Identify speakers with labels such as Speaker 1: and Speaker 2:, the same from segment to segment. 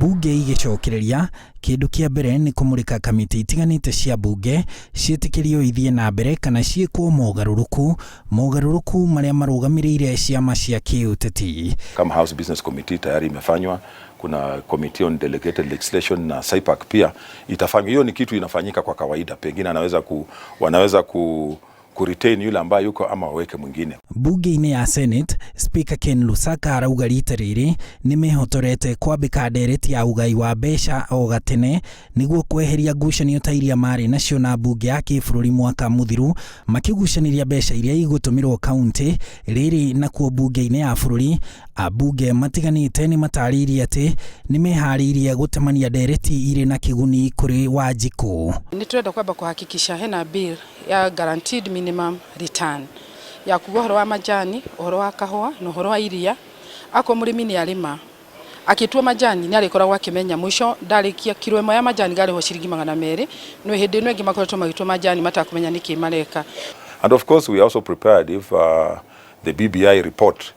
Speaker 1: Mbunge igĩcokereria, kĩndũ kĩa mbere nĩ kũmũrĩka kamĩtĩ itiganĩte cia mbunge ciĩtĩkĩrio ithiĩ na mbere kana ciĩkwo mogarũrũku, mogarũrũku marĩa marũgamĩrĩire ciama cia kĩũteti.
Speaker 2: Kama House Business Committee tayari imefanywa, kuna Committee on Delegated Legislation na SIPAC pia itafanywa. Hiyo ni kitu inafanyika kwa kawaida, pengine anaweza ku, wanaweza ku, ku retain yule ambaye yuko ama waweke mwingine.
Speaker 1: Mbunge-inĩ ya Senate, Speaker Ken Lusaka arauga rita rĩrĩ nĩ mehotorete kwambĩka ndereti ya ũgai wa mbeca o gatene nĩguo kweheria ngucanio ta iria marĩ nacio na mbunge ya kĩbũrũri mwaka mũthiru makĩgucanĩria mbeca iria igũtũmĩrwo kaunti. Rĩrĩ nakuo mbunge-inĩ ya bũrũri, ambunge matiganĩte nĩ matarĩirie atĩ nĩ meharĩirie gũtemania ndereti irĩ na kĩguni kũrĩ Wanjikũ.
Speaker 3: Nĩ tũrenda kwamba kũhakikisha hena bill ya guaranteed minimum return ya kuga ũhoro wa majani, ũhoro wa kahũa na ũhoro wa iria. Akorwo mũrĩmi nĩ arĩma akĩtua majani nĩ arĩkoragwo akĩmenya mũico ndarĩkia kiro ĩmwe ya majani ngarĩhwo ciringi 200. No hĩndĩ ĩno ĩngĩ makoretwo magĩtua majani matakũmenya nĩkĩ mareka.
Speaker 2: And of course we are also prepared if the BBI report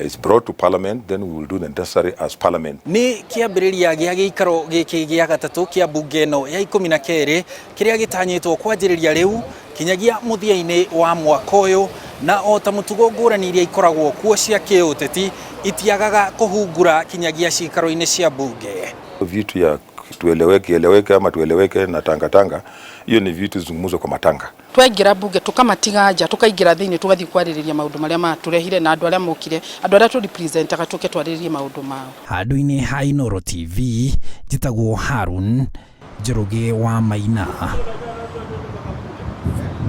Speaker 2: is brought to Parliament, then we will do the necessary as Parliament.
Speaker 1: Nĩ kĩambĩrĩria gĩa gĩikaro gĩkĩ gĩa gatatũ kĩa mbunge ĩno ya 12 kĩrĩa gĩtanyĩtwo kwanjĩrĩria rĩu kinyagia mũthia-inĩ wa mwaka ũyũ, na o ta mũtugo ngũrani iria ikoragwo kuo cia kĩũteti itiagaga kũhungura kinyagia cikaro-inĩ cia mbunge.
Speaker 2: Vitu ya tueleweke eleweke ama tueleweke na tanga tanga, hiyo ni vitu zungumzo kwa matanga.
Speaker 3: Twaingĩra mbunge tũkamatiga nja, tũkaingĩra thĩinĩ, tũgathiĩ kwarĩrĩria maũndũ marĩa matũrehire na andũ arĩa mokire, andũ arĩa tũrepresentaga, tũke twarĩrĩrie maũndũ mao.
Speaker 1: Handũ-inĩ ha Inooro TV, njĩtagwo Harun Njoroge wa Maina.